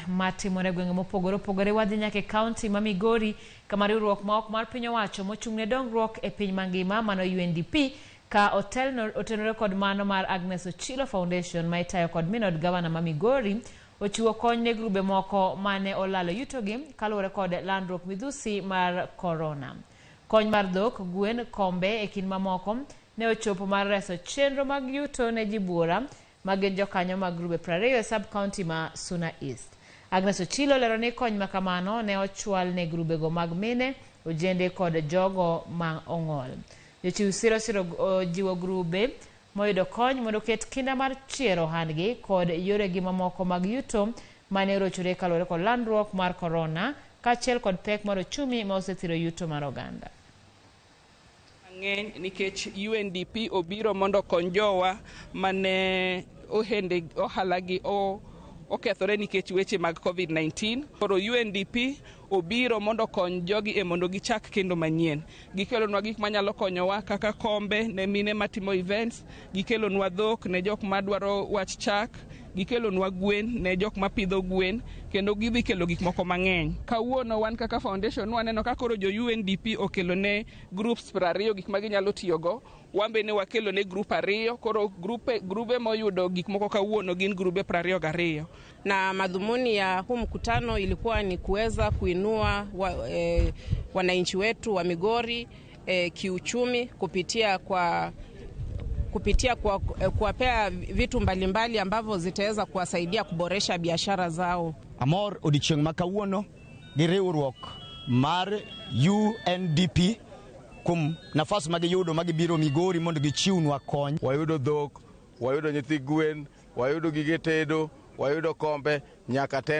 Matimore e gwenge mopogore opogore. Wadhi nyaka e kaunti ma Migori kama riwruok ma ok mar piny owacho mochung' ne dongruok e piny mangima mano UNDP ka otelno otenore kod mano mar Agnes Ochilo Foundation ma itayo kod min od gavana ma Migori ochiwo kony ne grube moko mane olalo yutogi kaluwore kod landruok midhusi mar korona. Kony mar dhok, gwen, kombe e kind mamoko ne ochopo mar reso chenro mag yuto ne ji buora ma gin jokanyo mag grube 20 e sub county ma Suna East. Agnes Ochilo lero ni kony ma kamano ne ochwal ne grubego mag mine, ojende kod jogo ma ong'ol. Jochiw siro siro ojiwo grube moyudo kony mondo oket kinda mar chiero ohandgi kod yoregi mamoko mag yuto mane orochore kaluwore kod landruok mar korona kaachiel kod pek mar ochumi ma osethiro yuto mar oganda. Mang'eny nikech UNDP obiro mondo okony jowa mane ohende ohalagi okethore nikech weche mag COVID-19. Koro UNDP obiro mondo okony jogi e mondo gichak kendo manyien. Gikelonwa gik manyalo konyowa kaka kombe ne mine matimo events, gikelonwa dhok ne jok madwaro wach chak, gikelonwa gwen ne jok mapidho gwen, kendo gidhi kelo gik moko mang'eny. Kawuono wan kaka foundation waneno ka koro jo UNDP okelo ne groups 20 gik ma ginyalo tiyogo. Wan be ne wakelo ne group ariyo, koro grube moyudo gik moko kawuono gin grube 22. Na madhumuni ya huu mkutano ilikuwa ni kuweza kuinua wananchi wetu wa Migori kiuchumi kupitia kwa kuwapea vitu mbalimbali ambavyo zitaweza kuwasaidia kuboresha biashara zao. Amor odiochieng' ma kawuono gi riwruok mar UNDP kuom nafas ma giyudo ma gibiro Migori mondo gichiwnwa kony. Wayudo dhok, wayudo nyithi gwen, wayudo gige tedo, wayudo kombe, nyaka tent.